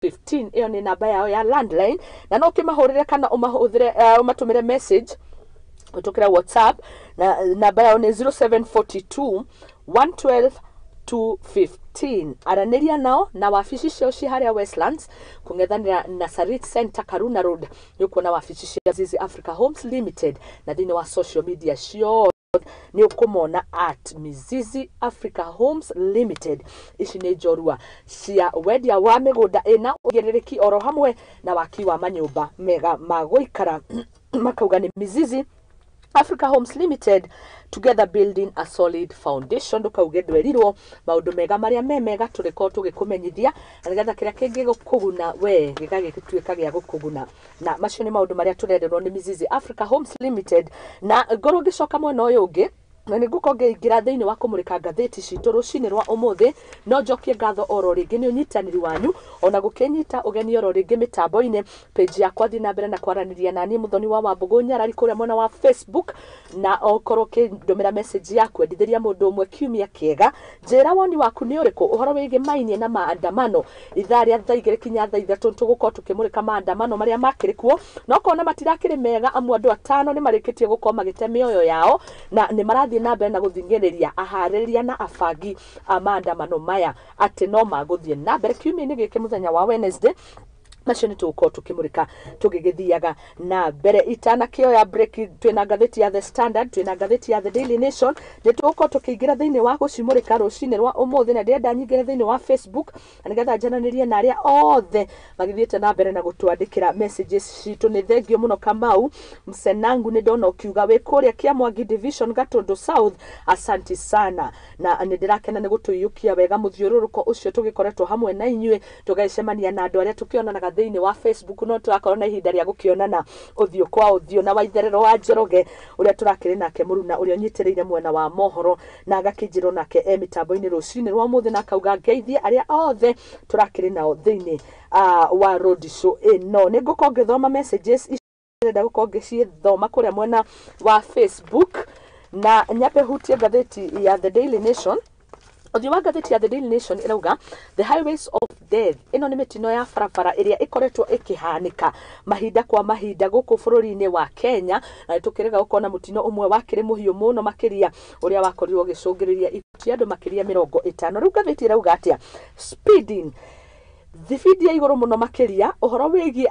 15. Ĩyo nĩ namba yao ya landline, na no ũkĩmahũrĩre kana ũmahũthĩre, ũmatũmĩre message ũtũkĩre WhatsApp, na namba yao nĩ 0742 112 215. Aranĩria nao na wabici ciao ci harĩa Westlands, kũng'ethanĩra na Sarit Center, Karuna Road. Nĩ ũkuona wabici cia Zizi Africa Homes Limited, na thĩinĩ wa social media ciothe nĩ ũkũmona @MiziziAfricaHomesLimited. Ici nĩ njorua cia wendia wa mĩgũnda ĩna ũigĩrĩrĩki oro hamwe na waki wa manyũmba mega ma gũikara. Makauga nĩ Mizizi Africa Homes Limited, together building a solid foundation. Ndũkauge ndwerirwo. Maũndũ mega marĩa me mega tũrĩkorwo tũgĩkũmenyithia, na nĩgetha kĩrĩa kĩngĩgũkũguna we gĩgagĩtuĩka gĩa gũkũguna. Na macio nĩ maũndũ marĩa tũrererwo nĩ Mizizi Africa Homes Limited. Na ngorwo ngĩcoka mwena ũyũ ũngĩ, na nĩ ngũkorwo ngĩingĩra thĩinĩ wa kũmũrĩka ngathĩti citũ rũcinĩ rwa ũmũthĩ, no njokie ngatho oro rĩngĩ nĩ ũnyitanĩri wanyu, ona gũkĩnyita ũgeni oro rĩngĩ mĩtambo-inĩ. Page yakwa, thiĩ na mbere na kwaranĩria naniĩ Mũthoni wa Wambũgũ Nyarari kũrĩa mwena wa Facebook, na okorwo ũkĩndũmĩra message yaku, endithĩria mũndũ ũmwe kiumia kĩega. Njĩra woni waku nĩ ũrĩkũ ũhoro wĩgiĩ mainie na maandamano. Ithaa rĩa thaa 2 kinya thaa 3 tũgũkorwo tũkĩmũrĩka maandamano marĩa makĩrĩ kuo, no kona matirakĩrĩ mega, amu andũ atano nĩ marĩkĩtie gũkorwo magĩte mĩoyo yao, na nĩ marathiĩ na mbere na gũthing'ĩrĩria aharĩrĩria na abangi a maandamano maya atĩ no magũthiĩ na mbere kiumia-inĩ gĩkĩ mũthenya wa Wednesday. Macio nĩ tũgũkorwo tũkĩmũrĩka tũgĩgĩthiaga na mbere. Itanakĩoya break, twĩna ngathĩti ya The Standard, twĩna ngathĩti ya The Daily Nation, nĩ tũgũkorwo tũkĩingĩra thĩinĩ wa gũcimũrĩka rũcinĩ rwa ũmũthĩ. Na ndĩrenda nyingĩre thĩinĩ wa Facebook na nĩgetha njaranĩrie na arĩa othe magĩthiĩte na mbere na gũtwandĩkĩra messages citũ. Nĩ thengio mũno. Kamau Msenangu, nĩ ndona ũkiuga wĩ kũrĩa Kĩamwangi Division, Gatundu South. Asanti sana, na nĩ ndĩrakena nĩ gũtũiyũkia wega mũthiũrũrũko ũcio tũgĩkoretwo hamwe na inyuĩ, tũgacemania na andũ arĩa tũkĩonanaga thĩinĩ wa Facebook, no tũrakorwo na ihinda rĩa gũkĩonana ũthiũ kwa ũthiũ. Na Waitherero wa Njoroge ũrĩa tũrakĩrĩ nake, mũruna ũrĩa ũnyitĩrĩire mwena wa mohoro, na agakĩnjĩrwo nake e mĩtambo-inĩ rũcinĩ rwa ũmũthĩ, na akauga ngeithie arĩa othe tũrakĩrĩ nao thĩinĩ wa road show ĩno. Nĩ ngũkorwo ngĩthoma messages ici, ndĩrenda gũkorwo ngĩcithoma kũrĩa mwena wa Facebook, na nyambe hutie ngathĩti ya The Daily Nation. Ũthiũ wa ngathĩti ya The Daily Nation ĩrauga "The Highways of Death". Ĩno nĩ mĩtino ya barabara ĩrĩa ĩkoretwo ĩkĩhanĩka mahinda kwa mahinda gũkũ bũrũri-inĩ wa Kenya, na nĩtũkĩrega gũkorwo na mũtino ũmwe wakĩrĩ mũhiũ mũno makĩria, ũrĩa wakorirwo ũgĩcũngĩrĩria ikuũ cia andũ makĩria 50. Rĩu ngathĩti ĩrauga atĩa? Speeding, thibindi ya igũrũ mũno makĩria, ũhoro wĩgiĩ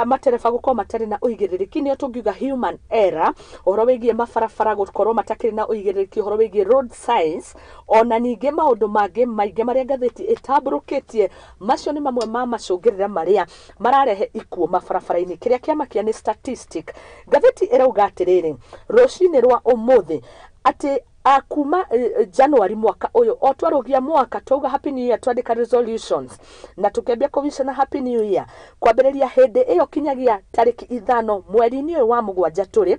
matereba gũkorwo matarĩ na ũigĩrĩrĩki, nĩyo tũngiuga human error, ũhoro wĩgiĩ mabarabara gũkorwo matakĩrĩ na ũigĩrĩrĩki, ũhoro wĩgiĩ road signs, ona ningĩ maũndũ mangĩ maingĩ marĩa ngathĩti ĩtambũrũkĩtie. Macio nĩ mamwe ma macũngĩrĩra marĩa mararehe ikuũ mabarabara-inĩ. Kĩrĩa kĩamakia nĩ statistic. Ngathĩti ĩrauga atĩrĩrĩ rũcinĩ rwa ũmũthĩ atĩ kuma January mwaka ũyũ, o twarũgia mwaka twauga "Happy New Year", twandĩka resolutions na tũkĩambia kũwicana "Happy New Year", kwambĩrĩria hĩndĩ ĩyo kinyagia tarĩki 5 mweri-inĩ ũyũ wa mũgwanja tũrĩ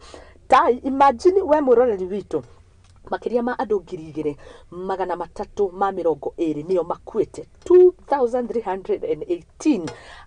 ta, imagine we mwĩroreri witũ, makĩria ma andũ 2320 nĩo makuĩte, 2318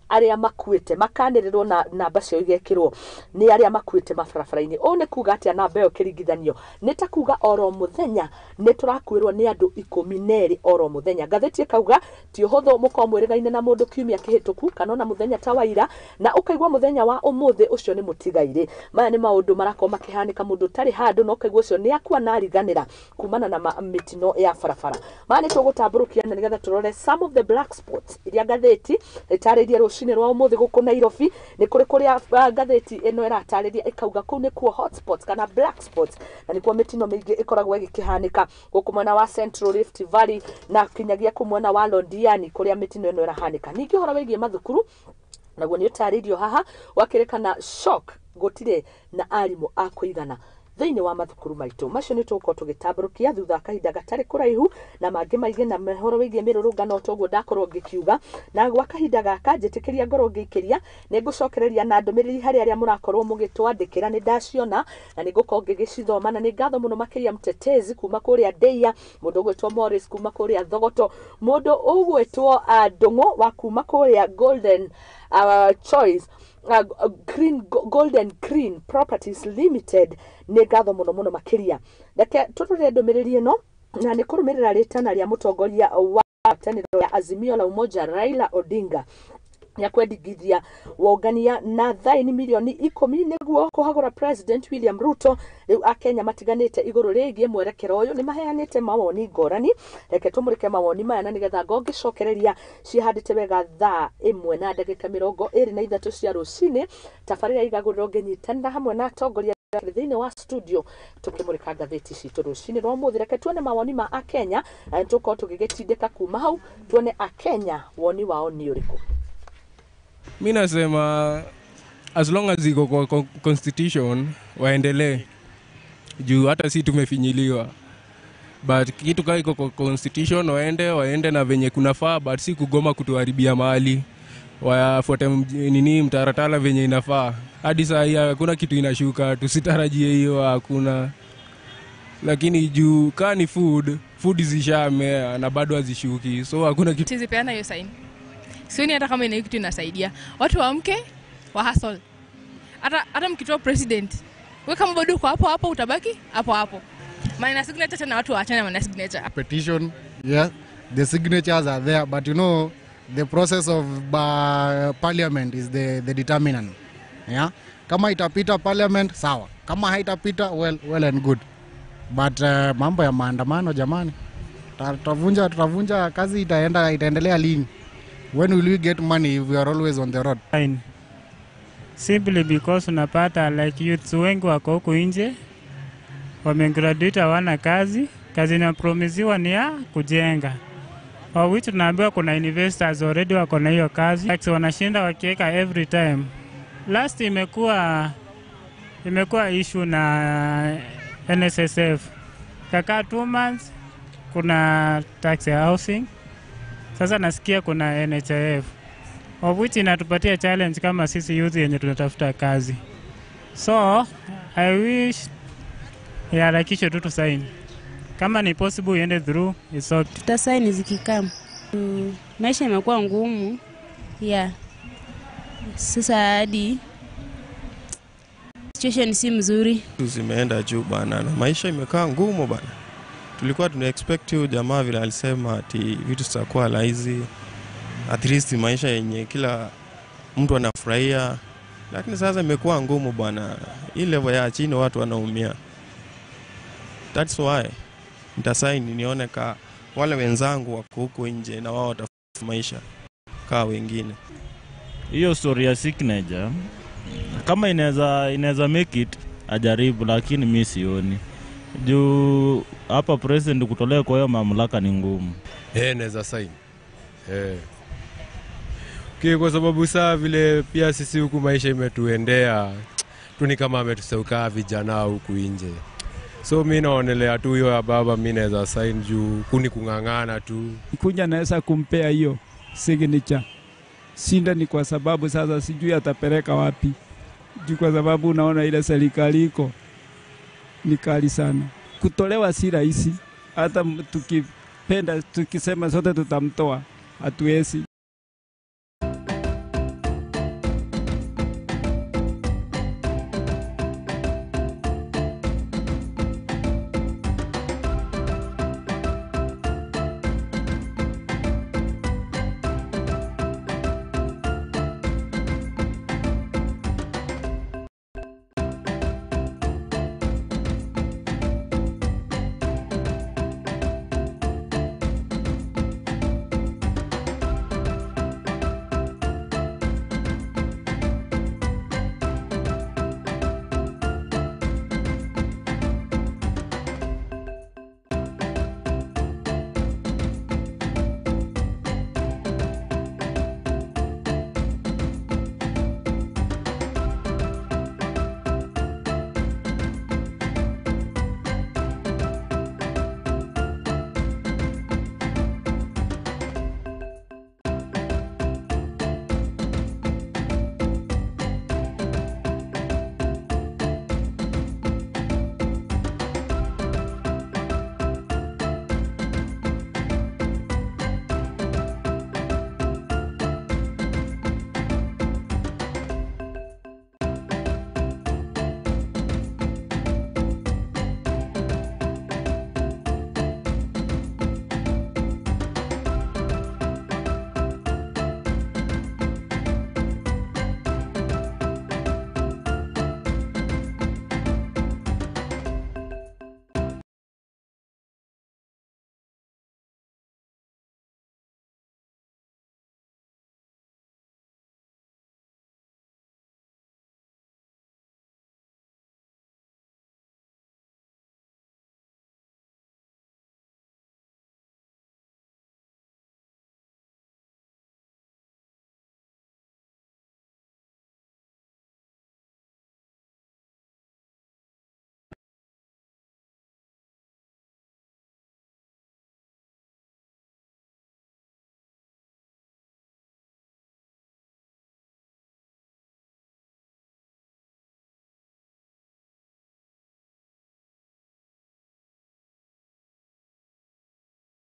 arĩa makuĩte, makanĩrĩrwo na namba ciao igekĩrwo nĩ arĩa makuĩte mabarabara-inĩ. Ũũ nĩ kuga atĩa? Namba ĩyo ĩkĩringithanio nĩ ta kuga oro mũthenya nĩ tũrakuĩrwo nĩ andũ 12 oro mũthenya. Ngathĩti ĩkauga ti ũhũthũ mũkorwo mwĩrĩgaine na mũndũ kiumia kĩhĩtũku kana ona mũthenya ta wa ira, na ũkaigua mũthenya wa ũmũthĩ ũcio nĩ mũtigairĩ. Maya nĩ maũndũ marakorwo makĩhanĩka, mũndũ ũtarĩ handũ na ũkaigua ũcio nĩ akua na ariganĩra kumana na mĩtino ya barabara. Maya nĩ tũgũtambũrũkia na nĩgetha tũrore some of the black spots iria ngathĩti ĩtarĩirie rũcinĩ rwa ũmũthĩ. Gũkũ Nairobi nĩ kũrĩ kũrĩa ngathĩti ĩno ĩratarĩria ĩkauga kũu nĩkuo hotspots kana black spots, na nĩkuo mĩtino mĩingĩ ĩkoragwo ĩgĩkĩhanĩka gũkũ mwena wa Central Rift Valley na kinyagia kũu mwena wa Londiani, kũrĩa mĩtino ĩno ĩrahanĩka. Ningĩ ũhoro wĩgiĩ mathukuru naguo nĩ ũtarĩirio haha, gwakĩrĩkana shock gũtirĩ na arimũ a kũigana thĩinĩ wa mathukuru maitũ. Macio nĩ tũgũkorwo tũgĩtambũrũkia thutha wa kahinda gatarĩ kũraihu, na mangĩ maingĩ na ũhoro wĩgiĩ mĩrũrũngano toguo ndakorwo ngĩkiuga. Na gwa kahinda gaka njĩtĩkĩria ngorwo ngĩikĩria, nĩ ngũcokereria na ndũmĩrĩri harĩ arĩa mũrakorwo mũgĩtwandĩkĩra. Nĩ ndaciona na nĩ ngũkorwo ngĩgĩcithoma, na nĩ ngatho mũno makĩria Mtetezi kuma kũrĩa Ndeia, mũndũ ũgwĩtwo Morris kuma kũrĩa Thogoto, mũndũ ũgwĩtwo Ndũng'ũ wa kuma kũrĩa Golden Choice, Green, Golden Green Properties Limited. Nĩ ngatho mũno mũno makĩria. Reke tũrore ndũmĩrĩri ĩno, na nĩ kũrũmĩrĩra rĩtana rĩa mũtongoria wa ngwatanĩro ya Azimio la Umoja, Raila Odinga. Ya kwendithia wongania na thaini milioni 10 niguo kuhagura President William Ruto. Riu akenya matiganite iguru rigie mwerekero uyu ni maheanite mawoni ngorani. Reke tumurike mawoni maya na nigetha ngongicokereria cihandite wega thaa 1 na ndagika 23 cia rucini. Tabarĩra igagũrĩrwo ngĩnyitanĩra hamwe na atongoria thĩinĩ wa studio tukimurika ngathĩti citũ rũcinĩ rwa ũmũthĩ. Reke tuone mawoni ma akenya na tũkorwo tũgĩgĩtindĩka kuma hau tuone akenya woni wao nĩ ũrĩkũ. Mi nasema as long as iko kwa constitution waendelee, juu hata si tumefinyiliwa, but kitu kaa iko kwa constitution waende na venye kunafaa, but si kugoma kutuharibia mali. Wafuate nini mtaratala venye inafaa. Hadi saa hii hakuna kitu inashuka, tusitarajie hiyo, hakuna. Lakini juu kaa ni food zishamea na bado hazishuki, so hakuna kitu. Sizipeana hiyo sign. Sioni hata kama ina kitu inasaidia. Watu waamke wa hustle. Hata mkitoa president, wewe kama bado uko hapo hapo utabaki hapo hapo. Maana signature tena watu waachane na signature. Petition, yeah, the signatures are there, but you know the process of parliament is the determinant. Yeah? Kama itapita parliament, sawa. Kama haitapita, well and good. But mambo ya maandamano jamani, tutavunja kazi itaendelea lini? When will we get money if we are always on the road? Fine. Simply because unapata like youths wengi wako huku nje, wamegraduate hawana kazi, kazi inapromisiwa ni ya kujenga. Kwa which tunaambiwa kuna investors already wako na hiyo kazi. Like wanashinda wakiweka every time. Last imekuwa issue na NSSF. Kaka 2 months kuna tax housing. Sasa nasikia kuna NHIF. Of which inatupatia challenge kama sisi youth yenye tunatafuta kazi. So I wish iharakishwe tu tusaini. Kama ni possible iende through, it's okay. Tutasaini zikikam. Maisha imekuwa ngumu. Yeah. Sasa hadi situation si mzuri. Zimeenda juu bana na maisha imekaa ngumu bana. Tulikuwa tuna expect huyu jamaa vile alisema ati vitu zitakuwa rahisi, at least maisha yenye kila mtu anafurahia, lakini sasa imekuwa ngumu bana. Hii level ya chini watu wanaumia. That's why nitasaini nione ka wale wenzangu wako huko nje na wao watafuta maisha ka wengine. Hiyo story ya signature kama inaweza make it ajaribu, lakini mimi sioni. Juu hapa president kutolea kwa hiyo mamlaka ni ngumu. Naweza sign. Kwa sababu saa vile pia sisi huku maisha imetuendea, tu ni kama ametusauka vijana huku nje. So mimi naonelea tu hiyo ya baba, mimi naweza sign juu kuni kungangana tu. Kunya naweza kumpea hiyo signature. Shinda ni kwa sababu sasa sijui atapeleka wapi. Juu kwa sababu unaona ile serikali iko ni kali sana. Kutolewa si rahisi. Hata tukipenda tukisema sote tutamtoa, hatuwezi.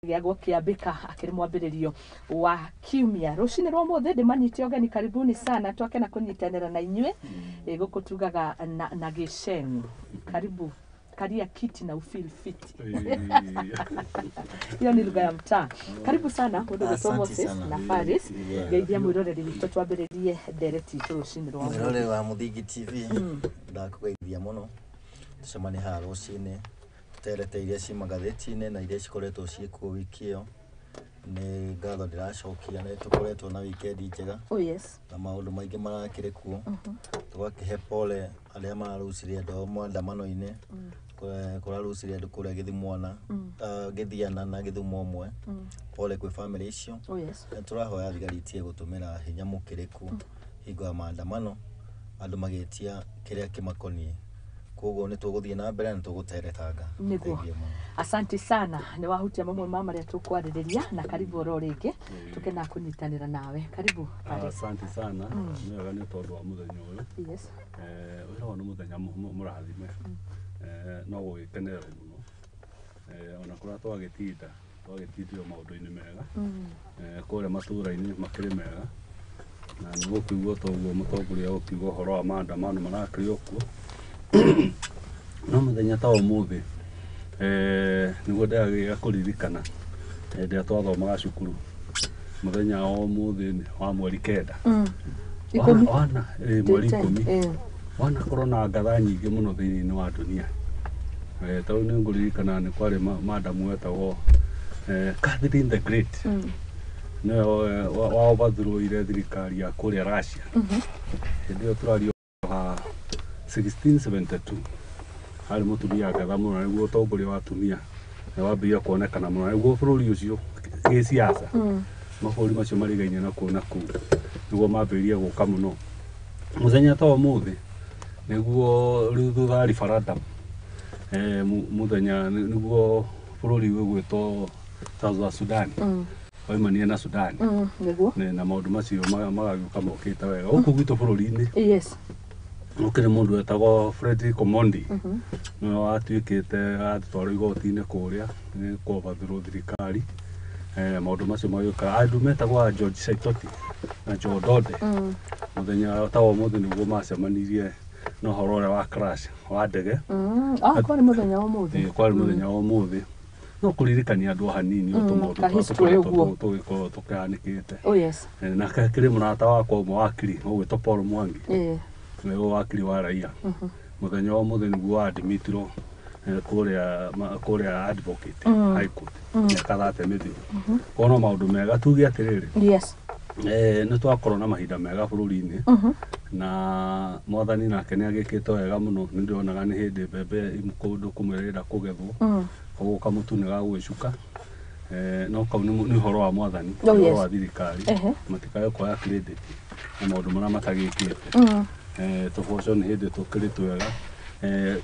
Gĩa gũkĩambĩka akĩrĩ mwambĩrĩrio wa kiumia rũcinĩ rwa mũthĩ. Ndĩmanyite ũgeni, karibuni sana, twakena kũnyitanĩra na inyuĩ. Gũkũ tugaga na gĩceng, karibu karia kiti na ufeel fit, hiyo ni lugha ya mtaa. Karibu sana mũndũ gwĩtwo Asante Moses sana. na Faris. Ngeithia mwĩroreri witũ twambĩrĩrie ndereti itũ rũcinĩ rwa Mwĩroreri ũmũthĩ. Wa Mũthingi TV, ndakũgeithia mũno. Tũcemanie haha rũcinĩ tũterete iria ci magathĩti-inĩ na iria cikoretwo ciĩkuo wiki ĩyo. Nĩ ngatho ndĩracokia, nĩ tũkoretwo na wikendi njega Oh yes. na maũndũ maingĩ marakĩrĩ kuo. Tũgakĩhe pole arĩa mararucirie andũ ao maandamano-inĩ. Kũrarucirie andũ kũrĩa Gĩthimwana, Gĩthiana na Gĩthumo ũmwe. Pole kwĩ bamĩrĩ icio. Oh yes. Nĩ tũrahoya thigari itige gũtũmĩra hinya mũkĩrĩku hingo ya maandamano, andũ magĩtia kĩrĩa kĩmakoniĩ. Koguo nĩ tũgũthiĩ na mbere na tũgũteretanga. Nĩguo. Thengiũ mũno. Asante sana, nĩ wahutia mamwe ma marĩa tũkwarĩrĩria, na karibu oro rĩngĩ, tũkena kũnyitanĩra nawe. Karibu Faris. Asante sana. Nĩ wega nĩ tondũ wa mũthenya ũyũ. Ũyũ nĩ mũthenya mũrathime. No gũgĩkenererwo mũno. Ona kũrĩa twagĩtinda twagĩtindio maũndũ-inĩ mega. Kũrĩa matũũra-inĩ makĩrĩ mega, na nĩ gũkiugwo toguo mũtongoria gũkiuga ũhoro wa maandamano marakĩrĩ o kuo. No mũthenya ta ũmũthĩ, nĩguo ndĩragĩra kũririkana hĩndĩ ĩrĩa twathomaga cukuru, mũthenya wa ũmũthĩ wa mweri 9. 10. Wana mweri 10. Wanakorwo na ngatha nyingĩ mũno thĩinĩ wa dunia. Tarĩu nĩ ngũririkana nĩ kwarĩ madamu wetagwo Catherine the Great. Nĩwe wa overthrow-ire thirikari ya kũrĩa Russia. Hĩndĩ ĩyo tũraria ha 1672. Harĩ mũtumia ngatha mũno, na nĩguo ũtongoria wa atumia nĩ wambĩrĩria kuonekana mũno, na nĩguo bũrũri ũcio gĩciaca, mabũrũri macio marigainie na kũu na kũu nĩguo mambĩrĩrie gũka mũno. Mũthenya ta ũmũthĩ nĩguo rĩu thutha wa referendum, mũthenya nĩguo bũrũri ũgwĩtwo South Sudan waimanire na Sudan. Nĩguo. Na maũndũ macio magagĩũka mokĩte wega gũkũ gwitũ bũrũri-inĩ. Gũkĩrĩ mũndũ wetagwo Frederick Omondi, nĩwe watuĩkĩte atwarwo igoti-inĩ kũrĩa nĩ kũobathirwo thirikari. Maũndũ macio magĩũka andũ metagwo a George Saitoti na Joe Dode. Mũthenya ta wa ũmũthĩ nĩguo macemanirie na ũhoro ũrĩa wa crash wa ndege. Ah, kwarĩ mũthenya wa ũmũthĩ. Kwarĩ mũthenya wa ũmũthĩ, no kũririkania andũ hanini o tũmaũndũ ka tũrĩa history tũkoretwo ũguo. tũgĩkorwo tũkĩhanĩkĩte. Oh yes. Na kĩrĩ mũrata wakwa ũmwe wakiri ũgwĩtwo Paul Mwangi, nĩwe wakiri wa raia. Mũthenya wa ũmũthĩ nĩguo wa-admitirwo kũrĩa advocate High Court mĩaka 30 mĩthiru. Koguo no maũndũ mega, tuge atĩrĩrĩ, nĩ twakorwo na mahinda mega bũrũri-inĩ, na mwathani nake nĩ agĩkĩte wega mũno. Nĩ ndĩronaga nĩ hĩndĩ mbembe kũndũ kũmwe ĩrenda kũgethwo. Koguo kamũtu nĩ gagũgĩcuka. No kau nĩ ũhoro wa mwathani, ũhoro wa thirikari. Matikae kuoya credit na maũndũ marĩa matagĩkĩte. Tũboco nĩ hĩndĩ tũkĩrĩ twega.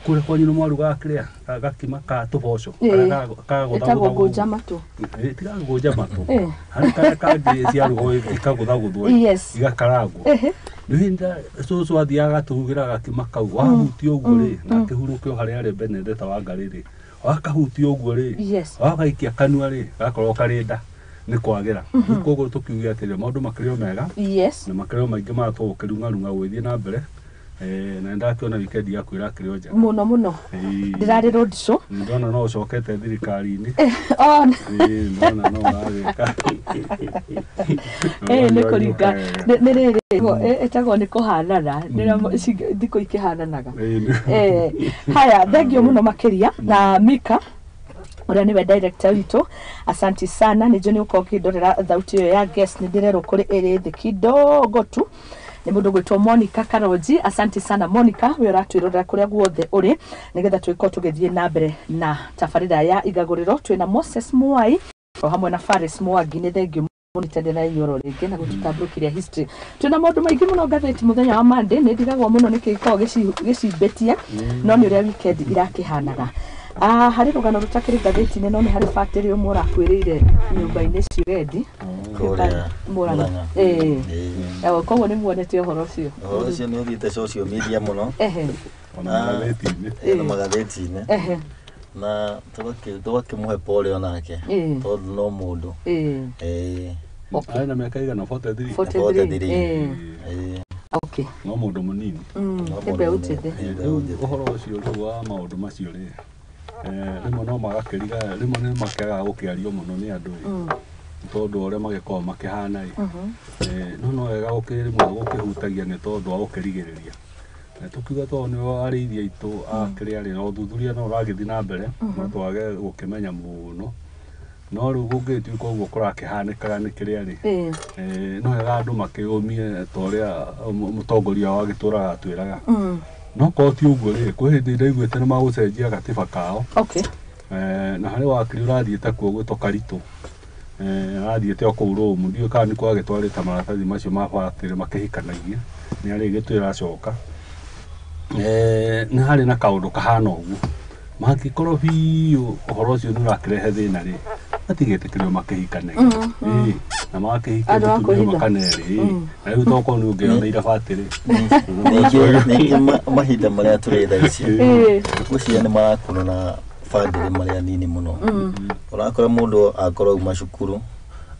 Kũrĩa kwanyu nĩ mwarugaga kĩrĩa gakima ka tũboco karĩa Ĩtagwo kagũthagũthagwo? ngũnja matũ. Tigagũnja matũ, harĩ karĩa kangĩ ciarugwo ikagũthagũthwo igakarangwo. Nĩ hĩndĩ cũcũ athiaga agatũrugĩra gakima kau, wahutia ũguo rĩ, na akĩhurũke o harĩa arĩ Benedetta Wangarĩ rĩ, wakahutia ũguo rĩ, wagaikia kanua rĩ, gakorwo karĩ nda nĩ kwagĩra. Koguo tũkiuge atĩrĩ, maũndũ makĩrĩ o mega na makĩrĩ o maingĩ maya tũgũkĩrung'arung'a gũgĩthiĩ na mbere. Na nĩndakĩona wikendi yaku ĩrakĩrĩ o njega. Mũno mũno. Ndĩrarĩ road show. Ndona no ũcokete thirikari-inĩ. Oh. Ndona no ũragĩka. Nĩ kũringa nĩ rĩrĩ ĩtagwo nĩ kũhanana, nĩrĩo thikũ ikĩhananaga. Haya, thengio mũno makĩria na Mika ũrĩa nĩwe director witũ, asanti sana. Nĩ njũĩ nĩ ũkorwo ũkĩndorera thauti ĩyo ya guest, nĩ ndĩrerwo kũrĩ ĩrĩ thĩ kidogo tu. Nĩ mũndũ gwĩtwo Monica Karonji, asanti sana Monica, we ũratwĩrorera kũrĩa guothe ũrĩ, nĩgetha tũgĩkorwo tũgĩthiĩ na mbere na tabarĩra ya igagũrĩro. Twĩna Moses Mwai o hamwe na Faris Mwangi, nĩ thengio mũnyitanĩra inyuĩ rĩngĩ na gũtũtambũrũkĩria history. Twĩna maũndũ maingĩ mũno ngathĩti mũthenya wa Monday, nĩ ndigagwo mũno nĩkĩ gĩkoragwo gĩcimbĩtie, no nĩ ũrĩa weekend irakĩhanaga. Ah, harĩ rũgano rũtakĩrĩ ngathĩti-inĩ, no nĩ harĩ batĩrĩ ũmwe ũrakuĩrĩire nyũmba-inĩ ciũgendi Kũrĩa Mũrang'a. Mũrang'a. Koguo nĩ muonete ũhoro ũcio. Ũhoro ũcio nĩ ũthiĩte social media mũno. Ehe. Ona magathĩti-inĩ. Na magathĩti-inĩ. Na tũgakĩmũhe pole onake tondũ no mũndũ. Arĩ na mĩaka igana? 43. 43. Okay. No mũndũ mũnini. Nĩ mbeũ njĩthĩ. Rĩu ũhoro ũcio rĩu wa maũndũ macio rĩ, rĩmwe no magakĩriga, rĩmwe nĩ makĩagaga gũkĩario mũno nĩ andũ ĩ, tondũ ũrĩa magĩkoragwo makĩhana ĩ. No wega rĩmwe gũkĩhutagia nĩ tondũ wa gũkĩrigĩrĩria. Na tũkiuga tondũ nĩo arĩithi aitũ a kĩrĩa rĩ, na ũthuthuria no ũragĩthiĩ na mbere, no twage gũkĩmenya mũno. No rĩu gũngĩtuĩka ũguo kũrakĩhanĩkaga nĩ kĩrĩa rĩ, no wega andũ makĩũmie ta ũrĩa mũtongoria wao agĩtũraga atwĩraga. No korwo ti ũguo rĩ, kwĩ hĩndĩ ndaiguĩte nĩ magũcenjia gatiba kao. Na harĩ wakiri ũrathiĩte kuo gwĩtwo Karitũ. Arathiĩte o kũu Rome, ndiũĩ kana nĩkuo agĩtwarĩte maratathi macio ma batĩrĩ makĩhikanagia, nĩ arĩgĩtwĩra acoka. Nĩ harĩ na kaũndũ kahana ũguo. Mangĩkorwo biũ ũhoro ũcio nĩ ũrakĩrehe thĩna rĩ, matigĩtĩkĩrio makĩhikanagia. Na makĩhikia mũtumia ũmwe kana erĩ. Na rĩu tokorwo nĩ ũngĩoneire batĩrĩ. Ningĩ mahinda marĩa tũrĩ thaa ici, ngwĩciria nĩ marakunwo na bandĩrĩ marĩa nini mũno. Ũrakora mũndũ akorwo auma cukuru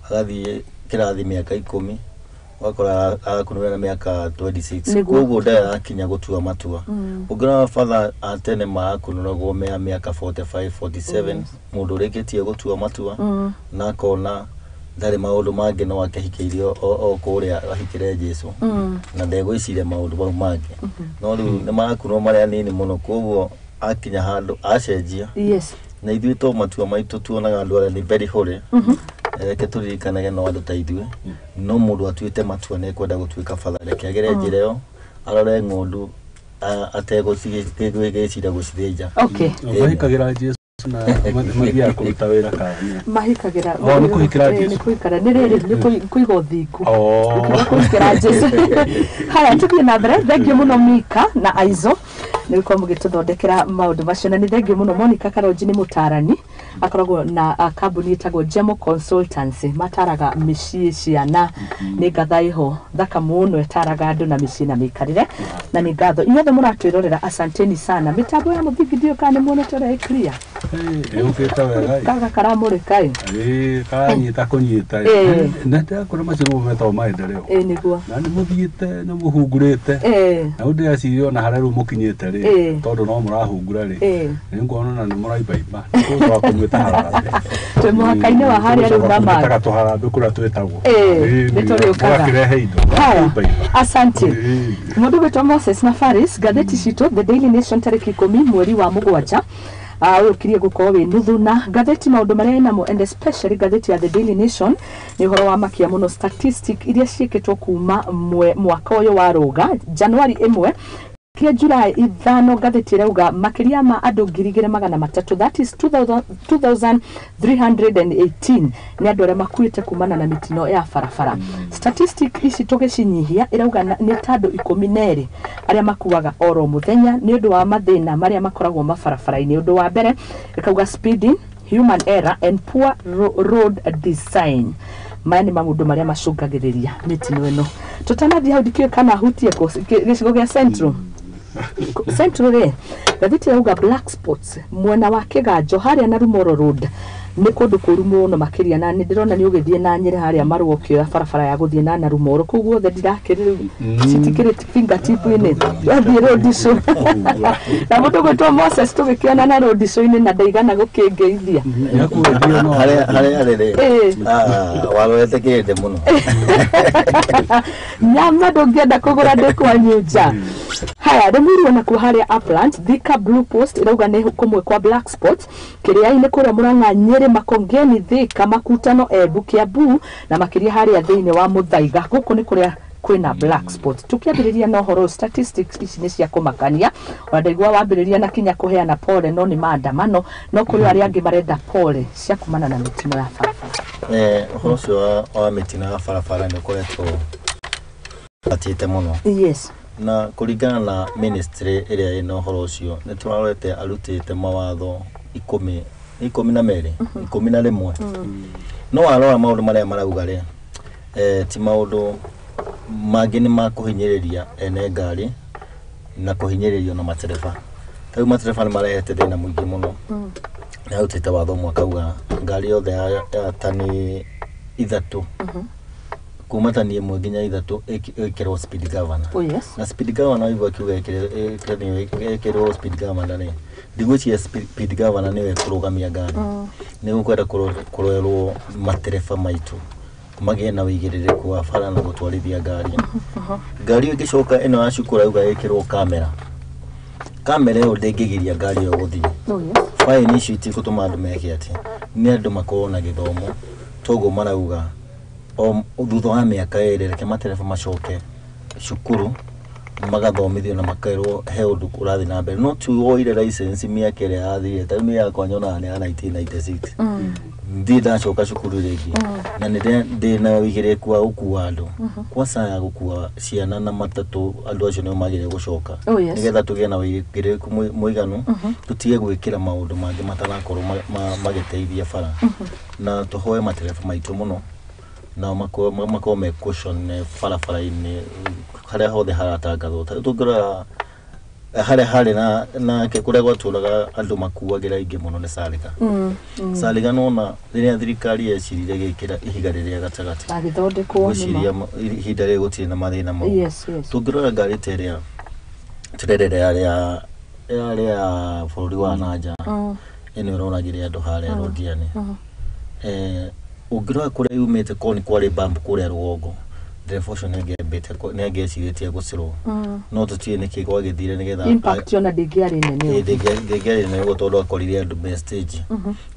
agathiĩ kĩrathi mĩaka 10, ũgakora arakunũra na mĩaka 26, koguo ndarĩ arakinya gũtua matua. Ũngĩrora batha a tene marakunũragwo me mĩaka 45, 47, mũndũ ũrĩkĩtie gũtua matua na akona ndarĩ maũndũ mangĩ no akĩhikĩirio o kũrĩa ahikĩre Jesũ na ndegwĩciria maũndũ mau mangĩ. No rĩu nĩ marakunwo marĩa nini mũno, koguo akinya handũ acenjia. Na ithuĩ to matua maitũ tuonaga andũ arĩa nĩ very holy. Reke tũririkanage no andũ ta ithuĩ, no mũndũ atuĩte matua nĩ ekwenda gũtuĩka batha, reke agere njĩra ĩyo, arore ng'ondu ategũciria gũcithĩnja. Mahikagĩra Jesũ na mathiaga kũruta wĩra kana? Mahikagĩra. Nĩ kũhikĩra Jesũ. Nĩ kũhikĩra, nĩ rĩrĩ, nĩ kũiga ũthingu. Kũhikĩra Jesũ. Haya, tũthiĩ na mbere. Thengiũ mũno Mika na Aizo nĩ gũkorwo mũgĩtũthondekera maũndũ macio, na nĩ thengiũ mũno Monica Karonji nĩ mũtarani, akoragwo na kambuni ĩtagwo Gemo Consultancy, mataraga mĩciĩ ciana, nĩ ngatha ĩho thaka mũno ĩtaraga andũ na mĩciĩ na mĩikarĩre, na nĩ ngatho inyuothe mũratwĩrorera, asanteni sana. Mĩtambo ya mũthingi ndiũĩ kana nĩ muonete ũrĩa ĩ clear. Ĩũkĩte wega. Kaga karamũrĩka ĩ. Karanyita kũnyita. Na ndĩrakora macio nĩmo metagwo maendeleo. Nĩguo. Na nĩ mũthiĩte nĩ mũhungurĩte. Na rĩu ndĩreciria ona harĩa rĩu mũkinyĩte rĩ, tondũ no mũrahungura rĩ, nĩ nguona ona nĩ mũraimbaimba. Tũgũcoka kũmwĩta harambee. Twĩ mũhaka-inĩ wa harĩa rĩu na Tũgũcoka tũharambee kũrĩa twĩtagwo. Nĩ tũrĩũkaga. Mũgakĩrehe indo. Haya, asante. Mũndũ gwĩtwo Moses na Faris, ngathĩti citũ The Daily Nation tarĩki 10 mweri wa 7, ũyũ ũkirie gũkorwo wĩ nuthu, na ngathĩti maũndũ marĩa ĩnamo, and especially ngathĩti ya The Daily Nation nĩ ũhoro wa makia mũno statistic iria ciĩkĩtwo kuma mwaka ũyũ wa rũga Januari 1 kia Julai 5, ngathĩti ĩrauga makĩria ma andũ 2,300, that is 2318 nĩ andũ arĩa makuĩte kumana na mĩtino ya barabara. Statistic ici tũgĩcinyihia ĩrauga nĩ ta andũ 12 arĩa makuaga oro mũthenya nĩ ũndũ wa mathĩna marĩa makoragwo mabarabara-inĩ. Ũndũ wa mbere ĩkauga speeding, human error and poor road design. Maya nĩ maũndũ marĩa macũngagĩrĩria mĩtino ĩno. Tũtanathiĩ hau ndikĩũĩ kana hutie gĩcigo gĩa Central. Central rĩ, ngathĩti ĩrauga black spots mwena wa Kĩganjo harĩa na Rumoro Road nĩ kũndũ kũru mũno makĩria, na nĩ ndĩrona nĩ ũgĩthiĩ na Nyĩrĩ harĩa Marũa ũkĩoya barabara ya gũthiĩ na Narumoro, kũu guothe ndirakĩrĩ rĩu citikĩrĩ fingertip-inĩ, wathiĩ road show na mũndũ gwĩtwo Moses tũgĩkĩona na road show-inĩ na ndaigana gũkĩngeithia. Harĩa rĩrĩ warorete kĩrĩndĩ mũno. Nyama ndũngĩenda kũgũra ndĩ kwanyu nja. Haya, Rĩmuru onakuo harĩa Uplands, Thika Blue Post ĩrauga nĩ kũmwe kwa black spots, Kĩrĩa-inĩ kũrĩa Mũrang'a, Nyĩrĩ, Makongeni, Thika, Makutano, Embu, Kiambu na makĩria harĩa thĩinĩ wa Mũthaiga. Gũkũ nĩ kũrĩa kwĩna black spots. Tukiambĩrĩria na ũhoro statistics ici nĩ cia kũmakania, ona ndaigua wambĩrĩria na kinya kũheana pole, no nĩ maandamano, no kũrĩ arĩa angĩ marenda pole cia kumana na mĩtino ya barabara. Ũhoro ũcio wa mĩtino ya barabara nĩ ũkoretwo atĩte mũno. Yes. Na kũringana na ministry ĩrĩa ĩna ũhoro ũcio nĩ tũrarorete arutĩte mawatho 12 11. No warora maũndũ marĩa marauga rĩ, ti maũndũ mangĩ nĩ ma kũhinyĩrĩria ene ngari na kũhinyĩrĩrio na matereba. Ta rĩu matereba nĩ marehete thĩna mũingĩ mũno. Nĩ arutĩte watho ũmwe akauga ngari yothe ya tani 3 kuma tani 1 nginya 3 ĩkĩrwo speed governor. Oh, yes. Na speed governor waigua akiuga ĩkĩrwo speed governor rĩ, ndigwĩciria speed governor nĩwe ĩkũrũgamia ngari. Nĩ gũkwenda kũrorerwo matereba maitũ magĩe na ũigĩrĩrĩku wa bara na gũtwarithia ngari. Ngari ĩyo ĩngĩcoka ĩno ya cukuru auga ĩkĩrwo kamera. Kamera ĩyo ndĩngĩgiria ngari ĩyo gũthiĩ. Oh, yes. Faini icio itigũtũma andũ meke atĩ nĩ andũ makorwo na gĩthomo, toguo marauga o thutha wa mĩaka 2 reke matereba macoke cukuru magathomithio na makerwo he ũndũ ũrathiĩ na mbere. No ti woire license mĩaka ĩrĩa yathirire, ta rĩu nĩ yakwa nyonaga nĩ ya 1996. Ndirĩ ndacoka cukuru rĩngĩ na nĩ ndĩna ũigĩrĩrĩku wa gũkua andũ. Kwa saa ya gũkua ciana na matatũ, andũ acio nĩo magĩrĩire gũcoka. Oh, yes. Nĩgetha tũgĩe na ũigĩrĩrĩku mũiganu, tũtige gwĩkĩra maũndũ mangĩ matarakorwo magĩteithia bara. Na tũhoe matereba maitũ mũno nao makorwo me caution barabara-inĩ harĩa hothe haratangathwo. Ta rĩu tũngĩrora harĩa harĩ na kũrĩa gwatũraga andũ makuagĩra aingĩ mũno nĩ Salga. Salga nona rĩrĩa thirikari yecirire gĩkĩra ihiga rĩrĩa gatagatĩ Agĩthondekwo gwĩciria ihinda rĩrĩ gũtirĩ na mathĩna mau. Yes, yes. Tũngĩrora ngari ta ĩrĩa tũrerera yarĩ ya bũrũri wa nanja ĩno ĩronagĩre andũ harĩa Londiani. Ũngĩrora kũrĩa yumĩte korwo nĩ kwarĩ bump kũrĩa rũgongo, ndereba ũcio nĩ angĩecirĩtie gũcirwo. No tũtiũĩ nĩkĩ gwagĩthire nĩgetha Impact ona ndĩngĩarĩ nene. Ndĩngĩarĩ nene ũguo tondũ akorire andũ me stage.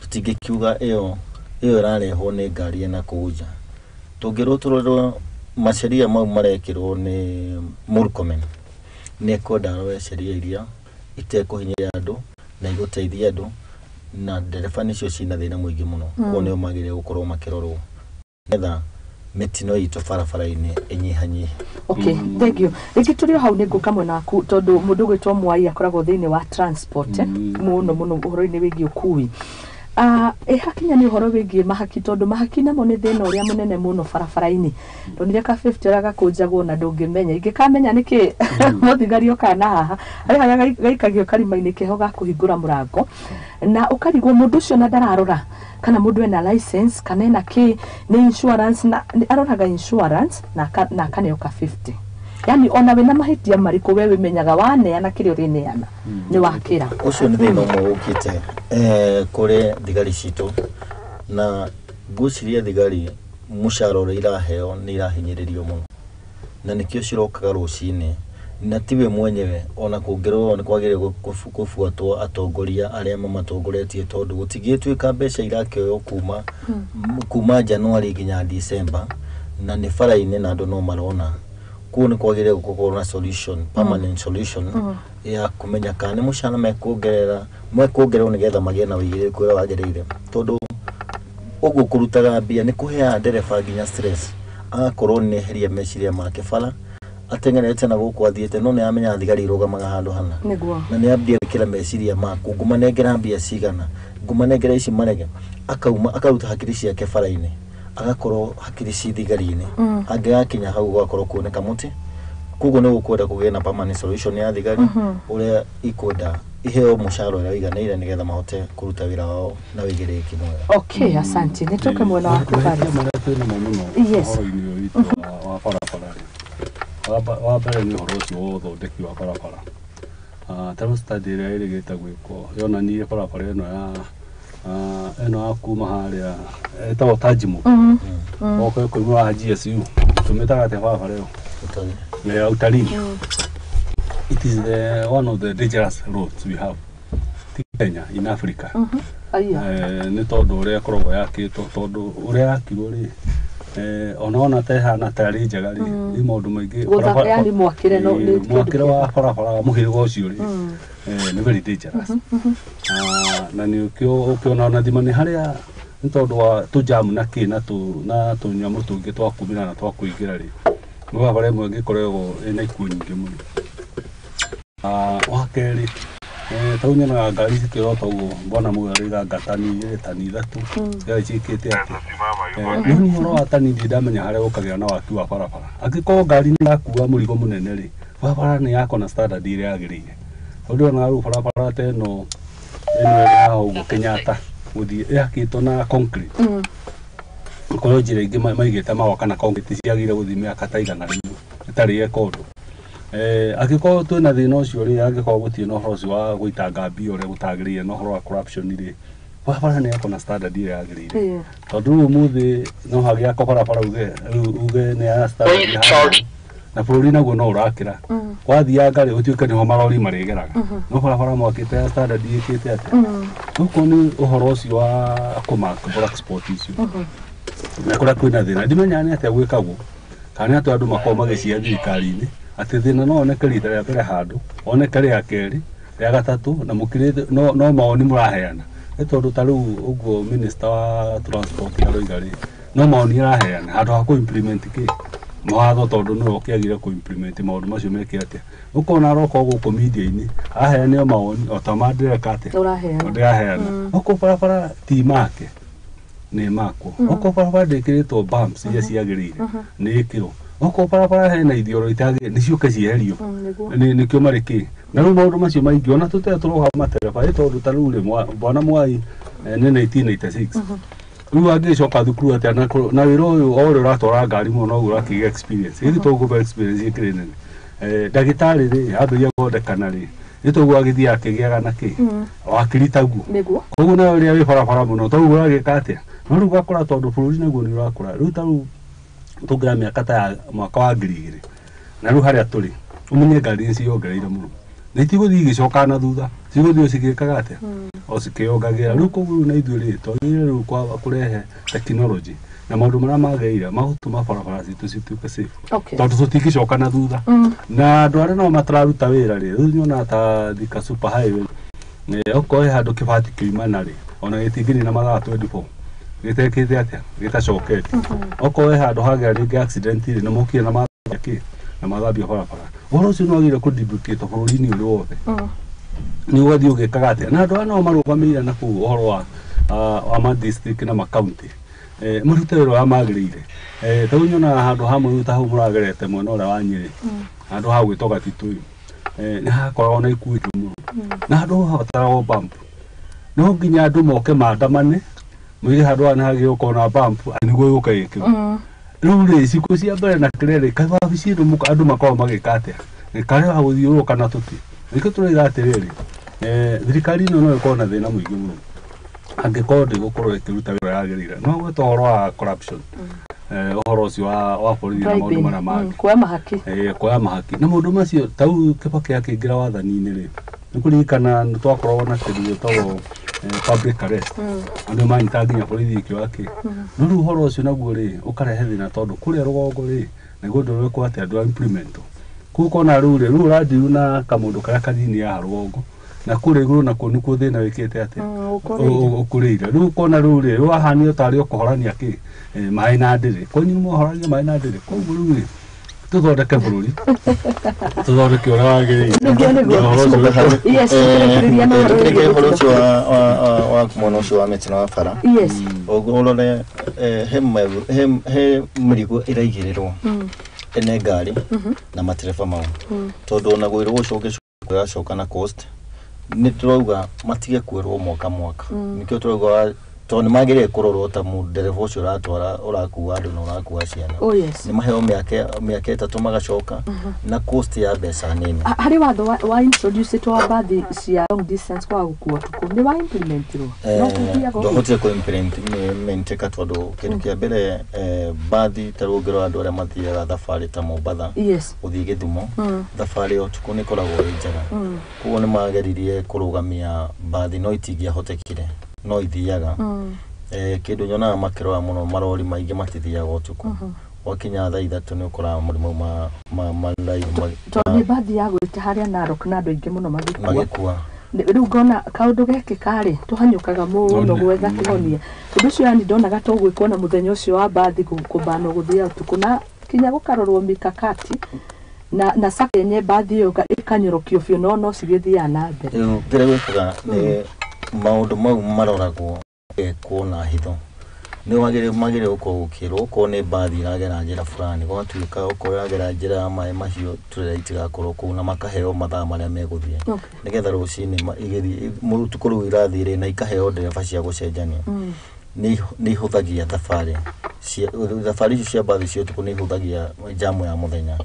Tũtingĩkiuga ĩyo ĩrarehwo nĩ ngari ĩna kũu nja. Tũngĩrwo tũrorwo maceria mau marekĩrwo nĩ Murkomen, nĩ ekwenda arore sheria iria itekũhinyĩrĩria andũ na igũteithia andũ, na ndereba nĩcio ciĩna thĩna mũingĩ mũno. Koguo nĩo magĩrĩire gũkorwo makĩrorwo nĩgetha mĩtino itũ barabara-inĩ ĩnyihanyihe. Okay, thank you. Rĩngĩ tũrĩ o hau nĩ ngũka mwena waku tondũ mũndũ ũgwĩtwo Mwai akoragwo thĩinĩ wa transport mũno mũno ũhoro-inĩ wĩgiĩ ũkui. Hakinya nĩ ũhoro wĩgiĩ mahaki tondũ mahaki namo nĩ thĩna ũrĩa mũnene mũno barabara-inĩ. Ndonire ka 50 ũrĩa gakũnjagwo na ndũngĩmenya. Ingĩkamenya nĩkĩ mũthigari okaga na haha. Harĩ harĩa gaikagio karima-inĩ keho ga kũhingũra mũrango. Na ũkarigwo mũndũ ũcio na ndararora kana mũndũ ena license kana ena kĩ nĩ insurance na aroraga insurance na akaneo ka 50. Yani ona wĩna mahĩtia marĩkũ we wĩmenyaga waneana kĩrĩa ũrĩneana nĩ wakĩra. Ũcio nĩ thĩna ũmwe ũkĩte kũrĩ thigari citũ, na ngwĩciria thigari mũcara ũrĩa iraheo nĩ irahinyĩrĩrio mũno, na nĩkĩo cirokaga rũcinĩ na tiwe mwenyewe. Ona kũngĩrorwo nĩ kwagĩrĩire kũbuatwo atongoria arĩa mamatongoretie tondũ gũtingĩtuĩka mbeca irakĩoywo kuma January nginya December na nĩ bara-inĩ na andũ no marona. Koguo nĩ kwagĩrĩire gũkorwo na solution, permanent solution ya kũmenya kana nĩ mũcara mekuongererwo nĩgetha magĩe na ũigĩrĩrĩku ũrĩa wagĩrĩire, tondũ ũguo kũrutaga mbia nĩ kũheaga ndereba nginya stress, agakorwo nĩ eheria meciria make bara ateng'erete na gũkũ athiĩte, no nĩ amenya thigari irũgamaga handũ hana na nĩ ambia gwĩkĩra meciria maku ngũmanengera mbia cigana, ngũmanengera ici marege, akauma akaruta hakiri ciake bara-inĩ, agakorwo hakiri ci thigari-inĩ. Angĩgakinya hau gwakorwo kuoneka mũtĩ. Koguo nĩ gũkwenda kũgĩe na permanent solution ya thigari ũrĩa ikwenda iheo mũcara ũrĩa ũiganĩire nĩgetha mahote kũruta wĩra wao na ũigĩrĩrĩki mwega. Okay, asante. Nĩ tũke mwena waku Mahĩtia marĩa twĩnamo mũno Yes. ũhoro-inĩ ũyũ witũ wa barabara rĩ, wa mbere nĩ ũhoro ũcio wa ũthondeki wa barabara. Ta rĩu study ĩrĩa ĩrĩgĩte gwĩkwo yonanirie barabara ĩno ya ĩno ya kuma harĩa ĩtagwo Tajimo oka kuma wa GSU tũmĩtaga atĩa barabara ĩyo ya utalii. It is the one of the dangerous roads we have Kenya in Africa. Nĩ tondũ ũrĩa ĩkoragwo yakĩtwo, tondũ ũrĩa yakirwo rĩ ona ta ĩhana tarĩ njega rĩ, nĩ maũndũ maingĩ. Mwakĩre wa barabara wa mũhĩrĩga ũcio rĩ nĩ very dangerous. Na nĩ ũkĩona ona thima nĩ harĩa nĩ tondũ wa tũjamu na kĩ na tũnyamũ tũngĩ twa kumĩra na twa kũingĩra rĩ, nĩ barabara ĩmwe ĩngĩkoragwo ĩna ikuũ nyingĩ mũno. Wa kerĩ ta rĩu nyonaga ngari cikĩrota ũguo mbona mũndũ arauga anga tani 2 tani 3 cigathi ciĩkĩte atĩ no nĩ ũhoro wa tani ndirĩ ndamenya harĩa ũkagĩra na waki wa barabara. Angĩkorwo ngari nĩ ĩrakua mũrigo mũnene rĩ, barabara nĩ yakwo na standard ĩrĩa yagĩrĩire, Tondũ ona rĩu barabara ta ĩno ĩno ĩrĩ haha ũguo Kenyatta gũthiĩ ĩhakĩtwo na concrete. Korwo njĩra ingĩ maigĩte magoka na concrete ciagĩrĩire gũthiĩ mĩaka ta 100 ĩtarĩ yeka ũndũ. Angĩkorwo twĩna thĩna ũcio rĩ, angĩkorwo gũtirĩ na ũhoro ũcio wa gũitanga mbia ũrĩa gũtagĩrĩire na ũhoro wa corruption rĩ, barabara nĩ yakwo na standard ĩrĩa yagĩrĩire. Tondũ rĩu ũmũthĩ no hagĩakwo barabara uge rĩu uge nĩ ya standard ya haha, na bũrũri naguo no ũrakĩra. Wathianga rĩ, ũtuĩke nĩho marori marĩgeraga. No barabara mwakĩte ya standard ĩkĩte atĩa? Okorwo nĩ ũhoro ũcio wa kũmark black spot icio na kũrĩa kwĩna thĩna, ndimenyaga nĩ atĩa gwĩkagwo kana nĩ atĩa andũ makoragwo magĩcia thirikari-inĩ atĩ thĩna no woneke rita rĩa mbere handũ, woneke rĩa kerĩ, rĩa gatatũ, na mũkĩrĩte no mawoni mũraheana. Nĩ tondũ ta rĩu ũguo minister wa transport aroiga rĩ, no mawoni araheana handũ ha kũ-implement kĩ mawatho, tondũ nĩwe ũkĩagire kũ-implement maũndũ macio meke atĩa. Ũkona aroka gũkũ media-inĩ araheana o mawoni o ta ma ndĩreka atĩa, Ũraheana. ndĩraheana. Okorwo barabara ti make nĩ makwo, okorwo barabara ndĩkĩrĩtwo bumps iria ciagĩrĩire nĩ ĩkĩrwo, okorwo barabara hena ithioro itagĩrĩire nĩ ciũke cieherio. Nĩguo. Nĩkĩo marĩ kĩ na rĩu maũndũ macio maingĩ ona tũtarĩ tũroha matereba ĩ, tondũ ta rĩu rĩ bwana Mwai nĩ 1986 rĩu angĩcoka thukuru atĩa na wĩra ũyũ o ũrĩa ũratwara ngari mũno noguo ũrakĩgĩa experience, ĩthi toguo experience ĩkĩrĩ nene. Ndagĩtarĩ rĩ ambĩrĩria gũthondekana rĩ, nĩ toguo agĩthiĩ akĩgĩaga na kĩ wakiri taguo. Koguo nawe ũrĩa wĩ barabara mũno toguo ũragĩka atĩa, no rĩu ũgakora tondũ bũrũri naguo nĩ ũrakũra. Rĩu ta rĩu tũngĩra mĩaka ta ya mwaka wa 2000 na rĩu harĩa tũrĩ, ũmenye ngari nĩ ciongereire mũno na itigũthiĩ igĩcoka na thutha, cigũthiĩ o cigĩkaga atĩa, o cikĩongagĩrĩra. Rĩu koguo rĩu na ithuĩ rĩ twagĩrĩire rĩu kũrehe tekinoronjĩ na maũndũ marĩa magĩrĩire magũtũma barabara citũ cituĩke safe, tondũ tũtingĩcoka na thutha. Na andũ arĩa nao matararuta wĩra rĩ, rĩu nyonaga ta Thika Super Highway, okorwo he handũ kĩbati kĩumana rĩ, ona gĩtingĩnina na mathaa 24 gĩtekĩte atĩa, gĩtacokete. Okorwo he handũ hagĩa rĩngĩ accident rĩ, nĩ mokire na mathambia kĩ na mathambia barabara. Ũhoro ũcio nĩ wagĩrĩire kũ-duplicate bũrũri-inĩ ũrĩ wothe, nĩ ũgathiĩ ũgĩkaga atĩa. Na andũ aya nao marũgamĩrĩire na kũu ũhoro wa ma district na ma county, marute wĩra ũrĩa magĩrĩire. Ta rĩu nyonaga handũ hamwe rĩu ta hau mũragerete mwena ũrĩa wa Nyĩrĩ, handũ ha gwĩtwo Gatitũyũ, nĩ hakoragwo na ikuũ ingĩ mũno na handũ hau habataragwo bump. No nginya andũ moke maandamane moige handũ haha nĩ hagĩrĩirwo gũkorwo na bump nĩguo yũke ĩkĩrwo. Rĩu rĩ cikũ cia mbere na kĩrĩa rĩ, kaĩ wabici ĩno andũ makoragwo magĩka atĩa, karĩ wa gũthiũrũrũka na tũtĩ. Nĩkĩo tũroiga atĩrĩrĩ, thirikari ĩno no ĩkorwo na thĩna mũingĩ mũno angĩkorwo ndĩgũkorwo ĩkĩruta wĩra ũrĩa yagĩrĩire. No gwĩta ũhoro wa corruption, ũhoro ũcio wa borithi na maũndũ marĩa mangĩ, kuoya mahaki, kuoya mahaki na maũndũ macio. Ta rĩu Kibaki akĩingĩra wathani-inĩ rĩ, nĩ kũririkana nĩ twakoragwo na kĩndũ gĩtagwo public arrest, andũ manyita nginya borithi ikĩoya kĩ. No rĩu ũhoro ũcio naguo rĩ ũkarehe thĩna, tondũ kũrĩa rũgongo rĩ nĩguo ndũrekwo atĩa, ndũra implement. Koguo ũkona rĩu rĩ, rĩu ũrandiru na kamũndũ karĩa kanini haha rũgongo na kũrĩa igũrũ nakuo nĩkuo thĩna wĩkĩte atĩa, ũkũrĩire. Rĩu ũkona rĩu rĩ, rĩu wahanio tarĩ ũkũhorania kĩ maĩ na ndĩrĩ, kwanyu nĩmũhoragia maĩ na ndĩrĩ. Koguo rĩu rĩ, tũthondeke bũrũri, tũthondeke ũrĩa wagĩrĩire. Nĩguo, nĩguo. Yes, tũkĩrĩkĩrĩria na ũhoro Tukĩrĩkia wĩgiĩ ũhoro ũcio wa mwena ũcio wa mĩtino wa bara, ũguo ũrore he mĩrigo ĩraigĩrĩrwo ene ngari na matereba mau, tondũ ona gwĩrwo gũcoke ĩracoka na cost. Nĩ tũrauga matige kwĩrwo mwaka mwaka. Nĩkĩo tũrauga tondũ nĩ magĩrĩire kũrorwo ta ndereba ũcio ũratwara, ũrakua andũ na ũrakua ciana. Oh, yes. Nĩ maheo mĩaka 3 magacoka na cost ya mbeca nini. Harĩ watho wa introduce wa mbathi cia long distance kwa gũkua ũtukũ, nĩ wa implementirwo? No kũthiaga ũguo? Ndwahotire kũ-implementĩka tondũ kĩndũ kĩa mbere, mbathi ta rĩu ũngĩrora andũ arĩa mathiaga thabarĩ ta Mombatha gũthiĩ Gĩthumo, thabarĩ ya ũtukũ nĩ ĩkoragwo ĩ njega. Koguo nĩ mageririe kũrũgamia mbathi no itingĩahotekire, no ithiaga. Kĩndũ nyonaga makĩrora mũno, marori maingĩ matithiaga ũtukũ. Wakinya thaa 3 nĩ ũkoraga marĩ mau Tondũ nĩ mbathi ya gwĩte harĩa Narok na andũ aingĩ mũno magĩkua. Magĩkua. Rĩu ngona kaũndũ gekĩka rĩ, tũhanyũkaga mũno gwetha kĩhonia. Ũndũ ũcio yani ndonaga to gwĩkwo na mũthenya ũcio wa mbathi kũbanwo gũthiĩ ũtukũ na kinya gũkarorwo mikakati na saka yenye mbathi ĩyo ĩkanyorokio biũ, no cigĩthiaga na mbere. Rĩu kĩrĩa gwĩkaga nĩ maũndũ mau maroragwo gekwo na hitho. Nĩ wagĩrĩire gũkorwo gũkĩrwo okorwo nĩ mbathi iragera njĩra fulani, gwatuĩka okorwo ĩragera njĩra ya maĩ mahiũ, turera itigakorwo kũu na makaheo mathaa marĩa megũthiĩ, nĩgetha rũcinĩ igĩthiĩ ũtukũ rĩu irathiĩ rĩ, na ikaheo ndereba cia gũcenjania. Nĩ ihũthagia thabarĩ thabarĩ icio cia mbathi cia ũtukũ, nĩ ihũthagia jamu ya mũthenya.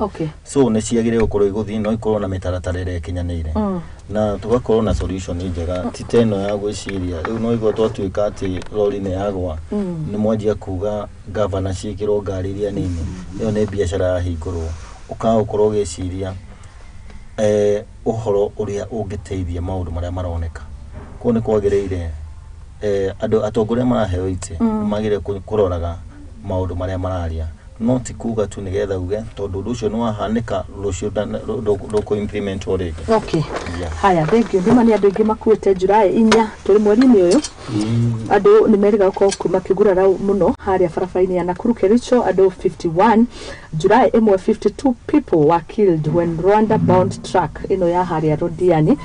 So nĩ ciagĩrĩire gũkorwo igũthiĩ, no ikorwo na mĩtaratara ĩrĩa ĩkinyanĩire, na tũgakorwo na solution njega, ti ta ĩno ya gwĩciria rĩu no igua twatuĩka atĩ rori nĩ yagwa, nĩ mwanjia kuga gavana ciĩkĩrwo ngari iria nini. Ĩyo nĩ biacara yahingũrwo, ũkaga gũkorwo ũgĩciria ũhoro ũrĩa ũngĩteithia maũndũ marĩa maroneka. Koguo nĩ kwagĩrĩire andũ atongoria maraheo itĩ magĩrĩire kũroraga maũndũ marĩa mararia, no ti kuga tu nĩgetha uge, tondũ ũndũ ũcio nĩ wahanĩka rũciũ ndũkũ implement o rĩngĩ. Haya, thank you. Ndĩma nĩ andũ aingĩ makuĩte July 4 tũrĩ mweri-inĩ ũyũ. Andũ nĩ merĩga gũkorwo makĩgurara mũno harĩa barabara-inĩ ya Nakuru Kericho, andũ 51. July 1, 52 people were killed when Rwanda bound truck ĩno ya harĩa Rodiani.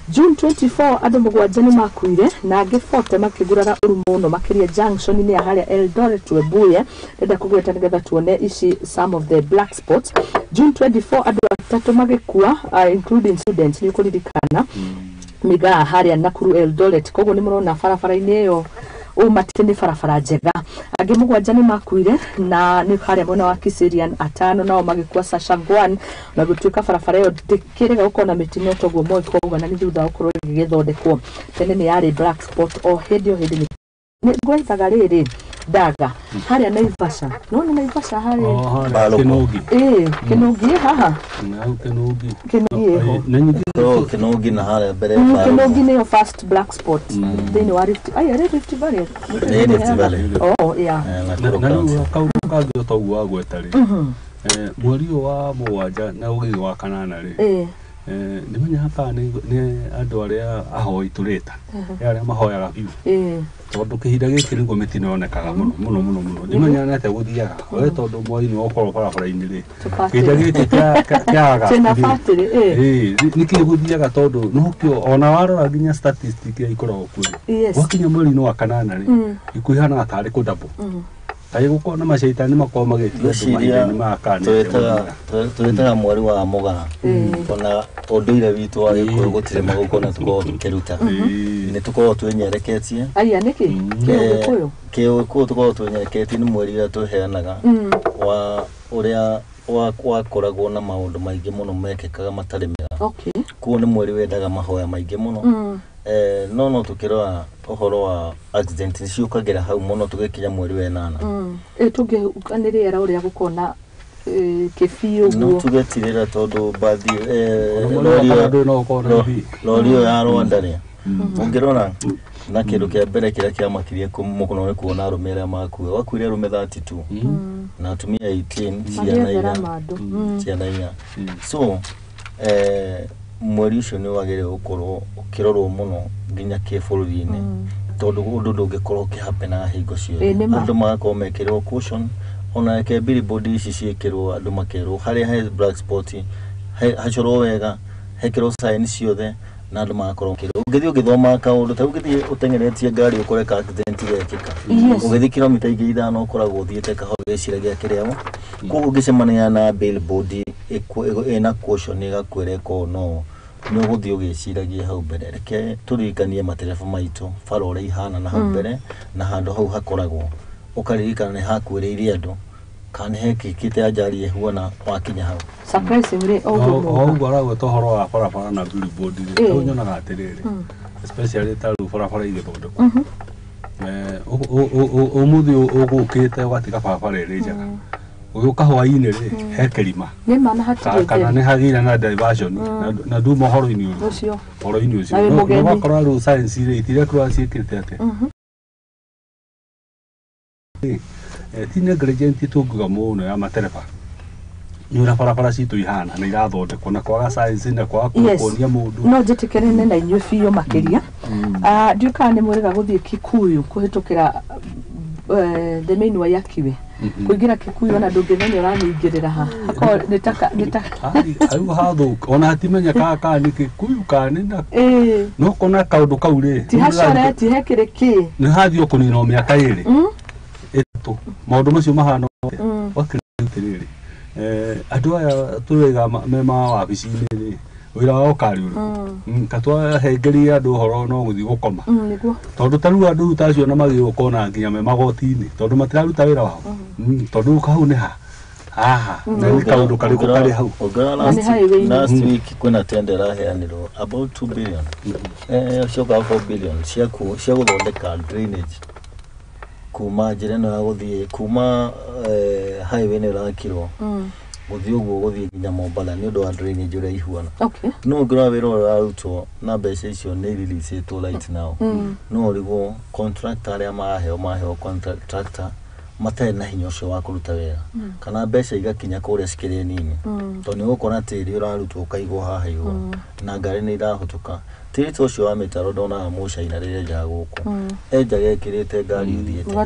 June 24, andũ mũgwanja nĩ makuire na angĩ 40 makĩgurara ũru mũno makĩria junction-inĩ ya harĩa Eldoret Webuye. Ndĩrenda kũgweta nĩgetha tuone ici some of the black spots. June 24, andũ atatũ magĩkua, including students, nĩ ũkũririkana migaa harĩa Nakuru Eldoret. Koguo nĩ mũrona barabara-inĩ ĩyo ũmatĩ nĩ barabara njega. Angĩ mũgwanja nĩ makuire na nĩ harĩa mwena wa Kiserian, atano nao magĩkua Sachangwan, na gũtuĩka barabara ĩyo ndĩkĩrega gũkorwo na mĩtino toguo Moi kwauga, na nĩ thutha wa gũkorwo ĩgĩgĩthondekwo. Tene nĩ yarĩ black spot o hĩndĩ o hĩndĩ. Nĩ ngwethaga rĩrĩ ndaga harĩa Naivasha, nona Naivasha harĩa Kĩnũngi. Ĩĩ, Kĩnũngi ĩ haha. Hau Kĩnũngi. Kĩnũngi ĩho. Na nyingĩ. Kĩnũngi na harĩa mbere. Kĩnũngi nĩyo first black spot thĩinĩ wa Rift. Ai, arĩ Rift Valley. Nĩ Rift Valley. Oh yeah. Na rĩu kaũndũ kangĩ o toguo wagweta rĩ, mweri ũyũ wa mũgwanja na ũgĩthiĩ wa kanana rĩ, nĩ menyaga kana nĩ andũ arĩa ahoi tũrĩta, nĩ arĩa mahoyaga biũ, tondũ kĩhinda gĩkĩ nĩguo mĩtino yonekaga mũno mũno mũno mũno. Ndimenyaga nĩ atĩa gũthiaga we, tondũ mwai-inĩ wakorwo barabara-inĩ rĩ, kĩhinda gĩkĩ kĩa Twĩna batĩrĩ, ĩĩ. Nĩkĩ gũthiaga, tondũ nokĩo ona warora nginya statistic iria ikoragwo kuo rĩ, gwakinya mweri-inĩ wa kanana rĩ, ikuũ ihanaga tarĩ kũdouble, kaĩ gũkorwo na macaitani makorwo magĩtia andũ Ngwĩciria mahinda-inĩ maya kana nĩ atĩa gũthiaga. Twĩtaga mweri wa mũgaa, ona ũndũire witũ wa Gĩkũyũ gũtirĩ magongona tũkoragwo tũkĩruta, nĩ tũkoragwo twĩnyereketie. Aya nĩkĩ kĩũgĩkũyũ? Kĩũgĩkũyũ tũkoragwo twĩnyereketie, nĩ mweri ũrĩa twĩheanaga wa ũrĩa wakoragwo na maũndũ maingĩ mũno mekĩkaga matarĩ mega. Koguo nĩ mweri wendaga mahoya maingĩ mũno. No tũkĩrora ũhoro wa accident nĩ ciũkagĩra hau mũno tũgĩkinya mweri wa ĩnana. Ĩ tũngĩuga nĩ rĩera ũrĩa gũkona kĩbii No ũguo. Tuge ti rĩera, tondũ mbathi Ona mweri wa kana ndũrĩ no ũkorwo na ibii. Lori ĩyo ya Rwanda rĩ, ũngĩrora na kĩndũ kĩa mbere kĩrĩa kĩamakirie mũno nĩ kuona arũme arĩa makua. Wakuire arũme 32 na atumia 18, ciana Magĩethera inya. mandũ. Ciana inya. So mweri ũcio nĩ wagĩrĩire gũkorwo ũkĩrorwo mũno nginya kĩbũrũri-inĩ, tondũ ũndũ ndũngĩkorwo ũkĩhappen hingo Ĩ, ciothe. nĩ ma. Andũ magakorwo mekĩrwo caution, ona reke billboard ici ciĩkĩrwo, andũ makerwo harĩa he black spot hacorwo wega, hekĩrwo sign ciothe na andũ magakorwo makĩrwo. Ũngĩthiĩ ũgĩthomaga kaũndũ ta rĩu, ũngĩthiĩ ũteng'eretie ngari ũkore ka accident gekĩka, ũgĩthiĩ kilomita ingĩ 5 ũkoragwo ũthiĩte kahora ũgĩciragia kĩrĩa. Koguo ũngĩcemania na billboard ĩna caution ĩgakwĩra ĩkorwo no nĩ ũgũthiĩ ũgĩciragia hau mbere. Reke tũririkanie matereba maitũ bara ũrĩa ihana na hau mbere, na handũ hau hakoragwo ũkaririkana nĩ hakuĩrĩire andũ kana nĩ hekĩkĩte anjari ĩhuana wakinya hau. Surprisingly o O ũguo o ũguo aragweta ũhoro wa barabara na billboard rĩ, rĩu nyonaga atĩrĩrĩ, especially ta rĩu barabara igĩthondekwo, ũmũthĩ ũgũkĩte ũgatiga barabara ĩrĩ njega, ũgĩũka hwaĩ-inĩ rĩ, he kĩrima nĩ ma na hatirĩ kana ũtheru. Nĩ hagĩire na diversion na nduma ũhoro-inĩ ũyũ ũcio ũhoro-inĩ ũcio. Na wĩ No mũgeni. ũgakora rĩu science rĩ itirekũra ciĩkĩte atĩa. Ti negligent tũngiuga mũno ya matereba, nĩ ũrĩa barabara citũ ihana na irathondekwo na kwaga science na kwaga kuonia mũndũ. No njĩtĩkĩrane na inyuĩ biũ makĩria. Ndiũĩ kana nĩ mwĩrĩga gũthiĩ Kikuyu kũhĩtũkĩra the main wa Yakiwe kũingĩra Kikuyu, ona ndũngĩmenya ũramĩingĩrĩra ha, hakorwo nĩ ta Rĩu hathũka ona hatimenya kana nĩ Kikuyu kana nĩ na no kona kaũndũ kau rĩ ti hacore ti hekĩrĩ kĩ. Nĩ hathiĩ o kũnina o mĩaka 2. Ĩtatũ maũndũ macio mahana wakĩrĩ andũ aya tũraiga me ma wabici-inĩ rĩ wĩra wao karĩ ũrĩkũ katwahengeria andũ ũhoro no gũthiĩ gũkoma tondũ ta rĩu andũ ta acio na magĩũka ona nginya me magoti-inĩ tondũ matiraruta wĩra wao tondũ hau nĩ ha haha na nĩ kaũndũ karĩkũ karĩ hau. Last week kwĩna tender ĩraheanirwo about 2 billion cioka 4 billion cia gũthondeka drainage kuma njĩra ĩno ya gũthiĩ kuma highway ĩno ĩrakirwo gũthiĩ ũguo gũthiĩ nginya Mombatha nĩ ũndũ wa drainage ũrĩa ihuana. No ũngĩrora wĩra ũrĩa ũrarutwo na mbeca icio nĩ ireleasĩtwo right now no ũrigwo contractor arĩa maheo contractor matarĩ na hinya ũcio wa kũruta wĩra kana mbeca igakinya kũrĩa cikĩrĩ nini tondũ nĩ ũgũkora tĩri ũrarutwo ũkaigwo haha igũrũ na ngari nĩ irahũtũka. Tĩri ta ũcio wa mĩtaro ndonaga mũcaina rĩrĩa enjaga gũkũ enjaga ekĩrĩte ngari ũthiĩte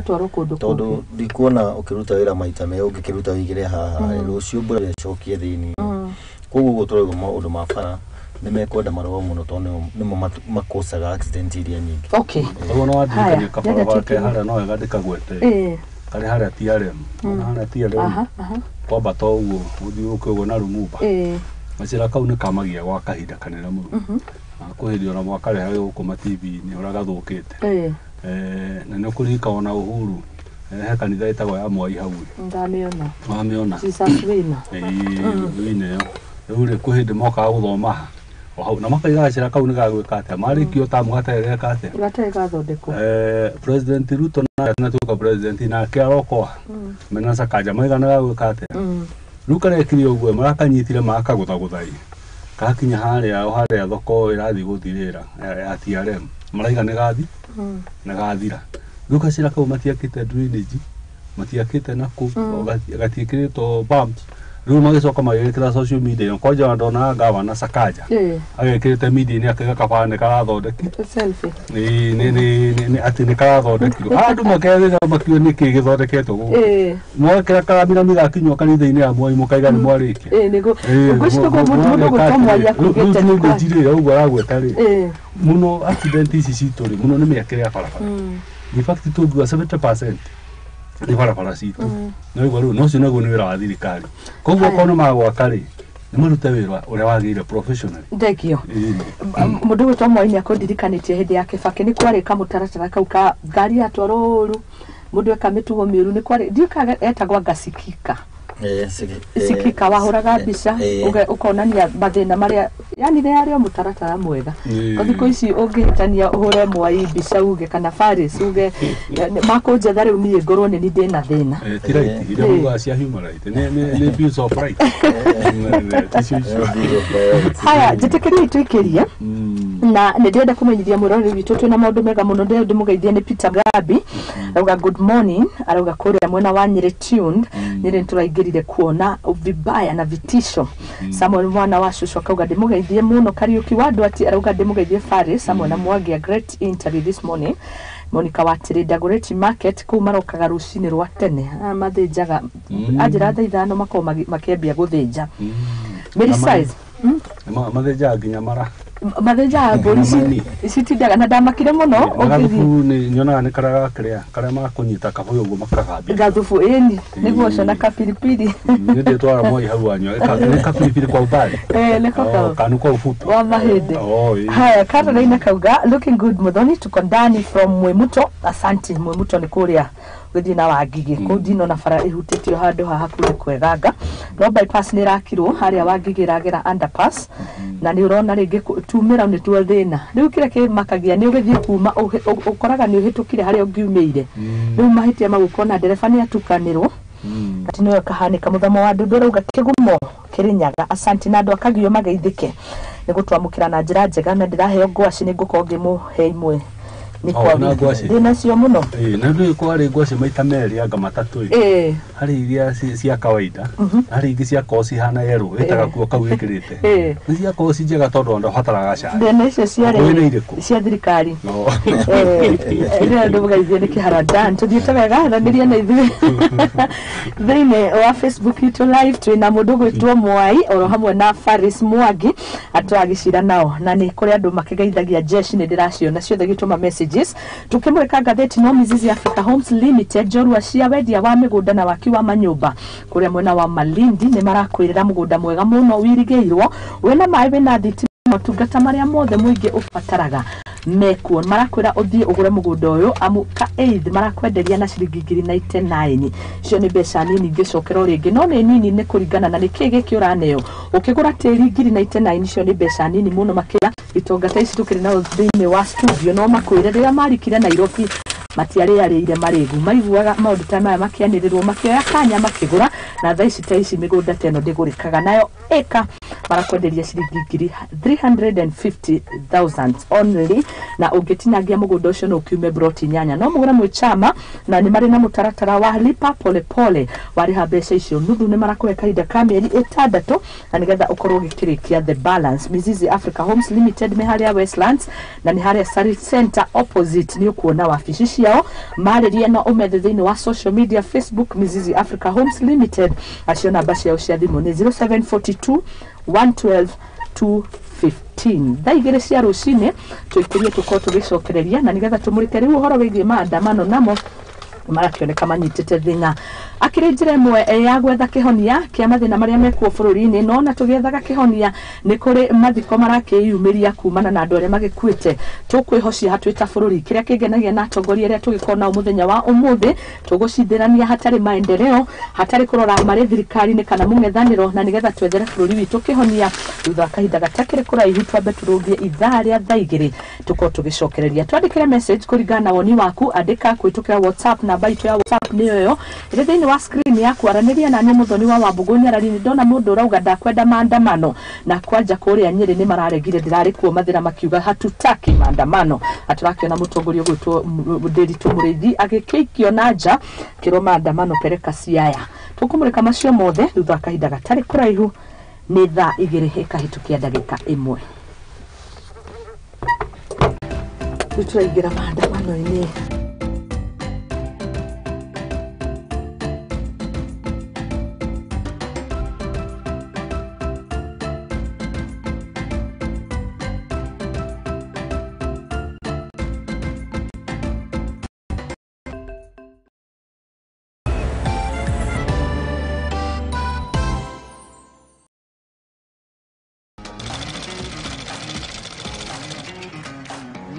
tondũ ndikuona ũkĩruta wĩra maita merĩ ũngĩkĩruta wĩigĩre haha rũciũ mbura ĩcokie thĩinĩ. Koguo ũguo tũrauga maũndũ ma bara nĩ mekwenda marũa mũno tondũ nĩmo makocaga accident iria nyingĩ. Okay. Koguo no wandirikanie kabara gake harĩa no wega ndĩkagwete karĩ harĩa TRM ona harĩa TRM kwambata ũguo ũthiũrũrũke ũguo na Lumumba gacĩra kau nĩ kamagia gwa kahinda kanene mũno na kwĩ ona mwaka rehaga gũkũ ma TV-inĩ ũrĩa gathũkĩte na nĩ ũkũririkana ona Uhuru he kanitha ĩtagwo ya Mwai hau ndamĩona wamĩona Jesus wina wina ĩyo rĩu rĩ kwĩ hĩndĩ mokaga gũthoma o hau na makaiga gacĩra kau nĩ gagwĩka atĩa marĩkio tamu gatarĩ geka atĩa gatarĩ gathondekwo President Ruto na tuka president nake arokoa mena Sakaja maigana gagwĩka atĩa rĩu karekire ũguo marakanyitire makagũthagũtha kakinya harĩa o harĩa thoko ĩrathiĩ gũthirĩra ya TRM maraiga nĩ gathi nĩ gathira rĩu gacĩra kau matiakĩte drainage matiakĩte nakũ gatiĩkĩrĩtwo bumps rĩu magĩcoka magĩgĩkĩra social media kwanja ndonaga gavana Sakaja agekĩrĩte media-inĩ akauga kabara nĩ karathondekirwo atĩ nĩ karathondekirwo andũ makethĩra makiuga nĩkĩ gĩthondeketwo gũkũ mwekĩra karamirami gakinywo kanitha-inĩ ya Mwai mũkaiga nĩ mwarĩkia rĩu ũguo aragweta rĩ mũno accident ici citũ rĩ mũno nĩ mĩakĩre ya barabara in fact tũngiuga 70% nĩ barabara citũ no igua rĩu no ũcio naguo nĩ wĩra wa thirikari koguo okorwo nĩ magwaka rĩ nĩ marute wĩra ũrĩa wagĩrĩire professionally. Thengio. Mũndũ gwĩtwo Mwai nĩ akũndirikanĩtie hĩndĩ ya Kĩbakĩ nĩ kwarĩ kamũtaratara kau ka ngari yatwarwo ũru mũndũ eka mĩtugo mĩũru nĩ kwarĩ ndiũĩ kana etagwo ngasikika sikika wahũraga mbica ũkonania mathĩna marĩa yani nĩ yarĩ o mũtaratara mwega. Thikũ ici ũngĩhĩtania ũhũre Mwai mbica uge kana Faris uge makũnjetha rĩu niĩ ngorwo nĩ niĩ ndĩna thĩna. Ti right iria mugaga cia human right nĩ bills of right. Haya njĩtĩkĩriei tũikĩrie na nĩ ndĩrenda kũmenyithia mwĩroreri witũ twĩna maũndũ mega mũno ndĩrenda ndĩmũgeithie nĩ Peter Gabi arauga good morning arauga kũrĩa mwena wa Nyĩrĩ tuned Nyĩrĩ nĩtũraingĩrire kuona vibaya na vitisho. Samuel mwana wa cucu akauga ndĩmũgeithie mũno. Kariuki wa Ndwati arauga ndĩmũgeithie Faris Samuel na Mwangi a great interview this morning. Monica wa Dagoretti Market kũu marokaga rũcinĩ rwa tene mathĩnjaga anjĩra thaa ithano makorwo makĩambia gũthĩnja Mary size mathĩnjaga nginya mara mathĩnjaga mbũri citindaga na ndamakire mũno gathubu nĩ nyonaga nĩ karĩa gakĩrĩa karĩa makũnyita kabũyũ ũguo makagambia gathubu ĩni nĩguo ũcio na kabiribiri nĩ ndĩtwara Mwai hau wanyua nĩ kabiribiri kwa umbali nĩko kanu kwa ufupi wa mahĩndĩ. Haya Caroline akauga looking good Muthoni tuko ndani from Mwimuto asante. Mwimuto nĩ kũrĩa gũthiĩ na Wangigĩ kũu ndinona bara ĩhutĩtio handũ haha hakuhĩ kweganga no bypass nĩ ĩrakirwo harĩa Wangigĩ ĩragera underpass na nĩ ũrona rĩngĩ tumĩra nĩ tuo thĩna rĩu kĩrĩa kĩmakagia nĩ ũgĩthiĩ kuma ũkoraga nĩ ũhĩtũkire harĩa ũngiumĩire rĩu mahĩtia mau ũkona ndereba nĩ atukanĩrwo ati nĩwe kahanĩka. Mũthamo wa Ndundu arauga kĩgumo Kĩrĩnyaga asante na andũ akagio mageithĩke nĩ gũtwamũkĩra na njĩra njega na ndĩraheo ngwaci nĩ ngũkorwo ngĩmũhe imwe ndĩ nacio mũno na ndũĩ kwarĩ ngwaci maita merĩ anga matatũ harĩ iria cia kawaida harĩ ingĩ ciakorwo cihana yerũ ĩtaga kuo kau ĩkĩrĩte nĩ ciakorwo ci njega tondũ ndabataraga cai ndĩna icio ciarĩ cia thirikari ĩrĩa ndũmũgeithie nĩ Kĩhara Dan tũthiĩte wega aranĩria na ithuĩ thĩinĩ wa Facebook itũ live twĩna mũndũ gwĩtwo Mwai oro hamwe na Faris Mwangi atwagĩcira nao na nĩ kũrĩ andũ makĩgeithagia jeshi nĩ ndĩraciona ciothe gĩtũma message messages. Tukimurika ngathĩti no Mizizi Africa Homes Limited njorua cia wendia wa mĩgũnda na waki wa manyũmba kũrĩa mwena wa Malindi nĩ marakwĩrĩra mũgũnda mwega mũno wirigĩirwo wĩna maĩ wĩna thitima motungata marĩa mothe mũingĩ ũbataraga mekuo. Marakwĩra ũthiĩ ũgũre mũgũnda ũyũ amu ka eighth marakwenderia na ciringi 1099. Icio nĩ mbeca nini ingĩcokera rĩngĩ no nĩ nini nĩ kũringana na nĩkĩ gĩkĩ ũraneo. Ũkĩgũra tĩri 1099 icio nĩ mbeca nini mũno makĩria. Itonga ta ici tũkĩrĩ nao thĩinĩ wa studio no makwĩre rĩrĩa marikire Nairobi matiarĩarĩire marĩgu, maiguaga maũndũ ta maya makĩanĩrĩrwo makĩoya kanya makĩgũra, na thaa ici ta ici mĩgũnda ta ĩno ndĩgũrĩkaga. Nayo ĩka marakwenderia ciringi 350,000 only, na ũngĩtinangia mũgũnda ũcio no ũkiume broti 8. No mũgũre mwĩ chama na nĩ marĩ na mũtaratara wa lipa pole pole, warĩha mbeca icio nuthu nĩ marakũhe kahinda ka mĩeri 6 na nĩgetha ũkorwo ũgĩkĩrĩkia the balance. Mizizi Africa Homes Limited nĩ harĩa Westlands na nĩ harĩa Sarit Center opposite nĩ ũkuona wabici ciao. Marĩrie na ũmethe thĩinĩ wa social media Facebook Mizizi Africa Homes Limited. Acio namba ciao cia thimũ nĩ 0742 112 215. Thaa 2 cia rũcinĩ twĩkĩrie tũkorwo tũgĩcokereria na nĩgetha tũmũrĩke rĩu ũhoro wĩgiĩ maandamano namo marakĩoneka manyitĩte thĩna. Akĩrĩ njĩra ĩmwe ya gwetha kĩhonia kĩa mathĩna marĩa mekuo bũrũri-inĩ, no ona tũgĩethaga kĩhonia nĩ kũrĩ mathiko marakĩyumĩria kumana na andũ arĩa magĩkuĩte. Tũkwĩhocia twĩ ta bũrũri. Kĩrĩa kĩngenagia na atongoria arĩa tũgĩkorwo nao mũthenya wa ũmũthĩ, tũgũcindĩrania hatarĩ maendeleo, hatarĩ kũrora marĩ thirikari-inĩ kana mũng'ethanĩro, na nĩgetha twethere bũrũri witũ kĩhonia. Thutha wa kahinda gatakĩrĩ kũraihu twambe tũrũngie ithaa rĩa thaa 2 tũkorwo tũgĩcokereria. Twandĩkĩre message kũringana na woni waku, andĩka kũhĩtũkĩra WhatsApp, namba itũ ya WhatsApp nĩyo ĩyo ĩrĩ thĩinĩ wa screen yaku. Aranĩria na niĩ Muthoni wa Wambũgũ Nyarari. Ndona mũndũ ũrauga ndakwenda maandamano, na kwanja kũrĩa Nyĩrĩ nĩ mararegire, ndĩrarĩ kuo Mathĩra makiuga hatutaki maandamano. Atũrakĩona mũtongoria ũgwĩtwo Ndiritu Mũrĩithi agĩkĩikio na nja kĩrwo maandamano pereka Siaya. Tũkũmũrĩka macio mothe thutha wa kahinda gatarĩ kũraihu. Nĩ thaa 2 ĩkahĩtũkia ndagĩka 1. Rĩu tũraingĩra maandamano-inĩ.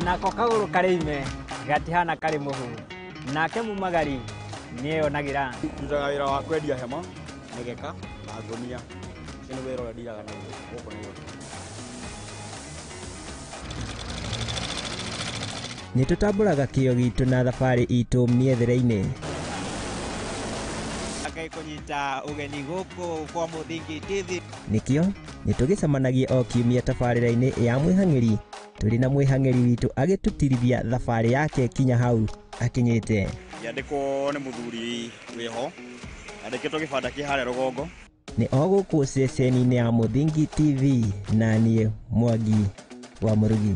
Nako kagũrũ karĩ ime gatihana karĩ mũhu, nake mumagari nĩeyonagĩra. Ndutaga wĩra wa kwendia hema, mĩgeka na ngũnia. Ũcio nĩ wĩra ũrĩa ndiraga naguo gũkũ Nairobi. Nĩ tũtambũraga kĩo gitũ na thabarĩ itũ mĩethere-inĩ. Ngai kũnyita ũgeni gũkũ kwa Mũthingi TV. Nĩkĩo nĩ tũgĩcemanagia o kiumia tabarĩra-inĩ ya mwĩhang'ĩri tũrĩ na mwĩhang'ĩri witũ agĩtũtirithia thabarĩ yake kinya hau akinyĩte. Yandĩkwo nĩ mũthuri wĩho, yandĩkĩtwo gĩbanda kĩ harĩa rũgongo. Nĩ o gũkũ ceceni-inĩ ya Mũthingi TV na niĩ Mwangi wa Mũrugi.